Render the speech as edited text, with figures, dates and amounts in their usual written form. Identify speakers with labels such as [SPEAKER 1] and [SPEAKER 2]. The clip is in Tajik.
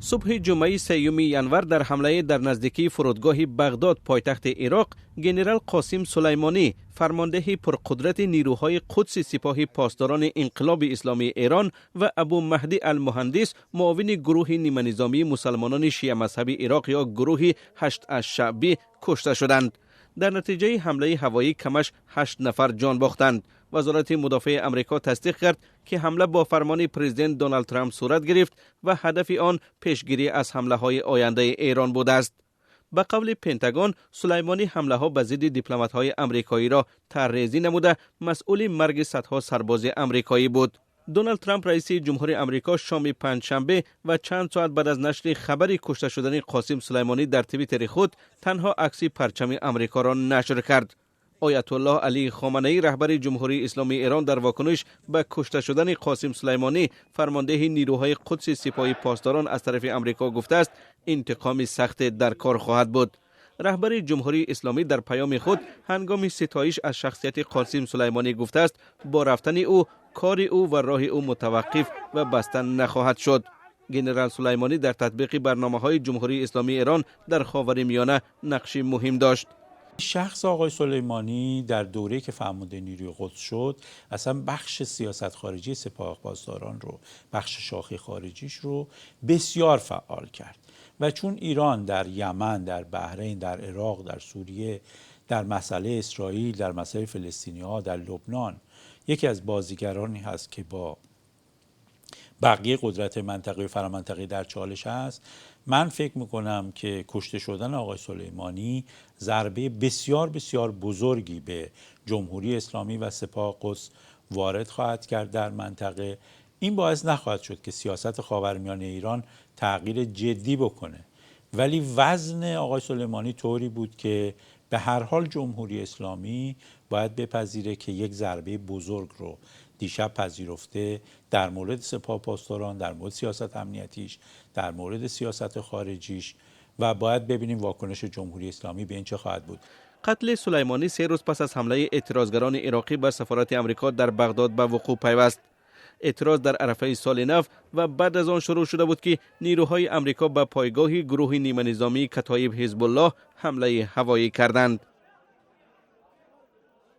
[SPEAKER 1] Субҳи ҷумъаи 3 январ дар ҳамлае дар наздикии фурудгоҳи Бағдод, пойтахти Ироқ, генерал Қосим Сулаймонӣ, фармондеҳи пурқудрати нирӯҳои Қудси Сипоҳи Посдорони Инқилоби Исломии Эрон, ва Абу Маҳдӣ Алмуҳандис, муовини гурӯҳи ниманизомии мусалмонони шиамазҳаби Ироқ ё гурӯҳи Ҳашд аш-Шаъбӣ, кушта шуданд. Дар натиҷаи ҳамлаи ҳавоӣ камаш 8 нафар ҷон бохтанд. Вазорати мудофиаи Амрико тасдиқ кард, ки ҳамла бо фармони президент Доналд Трамп сурат гирифт ва ҳадафи он пешгирӣ аз ҳамлаҳои ояндаи Эрон будааст. Ба қавли Пентагон, Сулаймонӣ ҳамлаҳо ба зидди дипломатҳои амрикоиро тарҳрезӣ намуда, масъули марги садҳо сарбози амрикоӣ буд. Доналд Трамп, раиси ҷумҳури Амрико, шоми панҷшанбе ва чанд соат баъд аз нашри хабари кушта шудани Қосим Сулаймонӣ дар Твиттери худ танҳо акси парчами Амрикоро нашр кард. Оятуллоҳ Алӣ Хоманаӣ, раҳбари Ҷумҳурии Исломии Эрон, дар вокуниш ба кушта шудани Қосим Сулаймонӣ, фармондеҳи нирӯҳои Қудси Сипоҳи Посдорон, аз тарафи Амрико гуфтааст, интиқоми сахте дар кор хоҳад буд. Раҳбари Ҷумҳурии Исломӣ дар паёми худ ҳангоми ситоиш аз шахсияти Қосим Сулаймонӣ гуфтааст, бо рафтани ӯ кори ӯ ва роҳи ӯ мутаваққиф ва баста нахоҳад шуд. Генерал Сулаймонӣ дар татбиқи барномаҳои Ҷумҳурии Исломии Эрон дар Ховари Миёна нақши муҳим дошт.
[SPEAKER 2] شخص آقای سلیمانی در دوره‌ای که فرمانده نیروی قدس شد، اصلا بخش سیاست خارجی سپاه پاسداران رو، بخش شاخه خارجیش رو بسیار فعال کرد و چون ایران در یمن، در بحرین، در عراق، در سوریه، در مسئله اسرائیل، در مسئله فلسطینی ها، در لبنان یکی از بازیگرانی هست که با بقیه قدرت منطقه و فرامنطقه در چالش هست، من فکر میکنم که کشته شدن آقای سلیمانی ضربه بسیار بسیار بزرگی به جمهوری اسلامی و سپاه قدس وارد خواهد کرد در منطقه. این باعث نخواهد شد که سیاست خاورمیانه ایران تغییر جدی بکنه، ولی وزن آقای سلیمانی طوری بود که به هر حال جمهوری اسلامی باید بپذیره که یک ضربه بزرگ رو دیشب پذیرفته، در مورد سپاه پاسداران، در مورد سیاست امنیتیش، در مورد سیاست خارجیش، و باید ببینیم واکنش جمهوری اسلامی به این چه خواهد بود.
[SPEAKER 1] قتل سلیمانی 3 روز پس از حمله اعتراضگران عراقی به سفارت امریکا در بغداد به وقوع پیوست. اعتراض در عرفه سال نو و بعد از آن شروع شده بود که نیروهای امریکا به پایگاه گروه نیمه نظامی کتایب حزب الله حمله هوایی کردند.